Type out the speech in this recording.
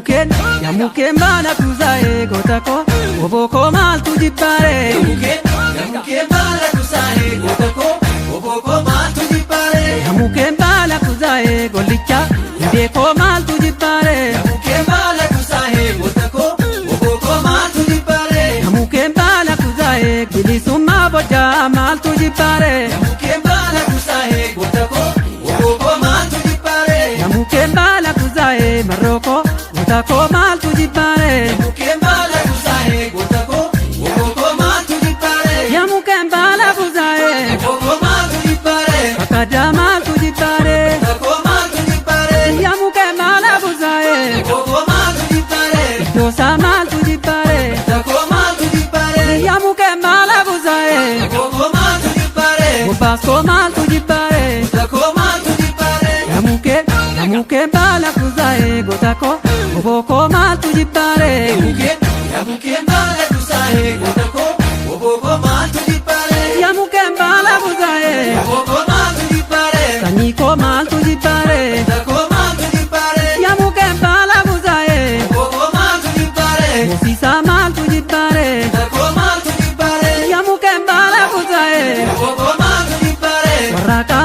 Yaa mukkeen baala kuusaa'ee goota koo obbo koo maaltu jibbaaree? Yaa mukkeen baala kuusaa'ee goota koo obbo koo maaltu jibbaaree? Yaa mukkeen baala kuusaa'ee gollicha hundee koo maaltu jibbaaree? Yaa mukkeen baala kuusaa'ee goota koo obbo koo maaltu jibbaaree? Yaa mukkeen baala kuusaa'ee bilisummaa bocaa maaltu jibbaaree? Yaa mukkeen baala kuusaa'ee goota koo obbo koo maaltu jibbaaree? Yaa mukkeen baala kuusaa'ee marroo koo goota koo maaltu jibbaaree? Yaa mukkeen baala kuusaa'ee goota koo obbo koo maaltu jibbaaree? Yaa mukkeen baala kuusaa'ee Obbo koo maaltu jibbaaree? kakkadaa maaltu jibbaaree? Goota koo maaltu jibbaaree? Yaa mukkeen baala kuusaa'ee Obbo koo maaltu jibbaaree? iddoosaa maaltu jibbaaree? Goota koo maaltu jibbaaree? Yaa mukkeen baala kuusaa'ee Obbo koo maaltu jibbaaree? bobaaskoo maaltu jibbaaree? Goota koo maaltu jibbaaree? Yaa mukkeen baala kuusaa'ee goota koo obbo koo maaltu jibbaaree? Yaa mukkeen baala kuusaa'ee goota koo obbo koo maaltu jibbaaree? Yaa mukkeen baala kuusaa'ee Obbo koo maaltu jibbaaree? sanyii koo maaltu jibbaaree? Goota koo maaltu jibbaaree? Yaa mukkeen baala kuusaa'ee Obbo koo maaltu jibbaaree? moosiisaa maaltu jibbaaree? Goota koo maaltu jibbaaree? Yaa mukkeen baala kuusaa'ee Obbo koo maaltu jibbaaree? warraaqaa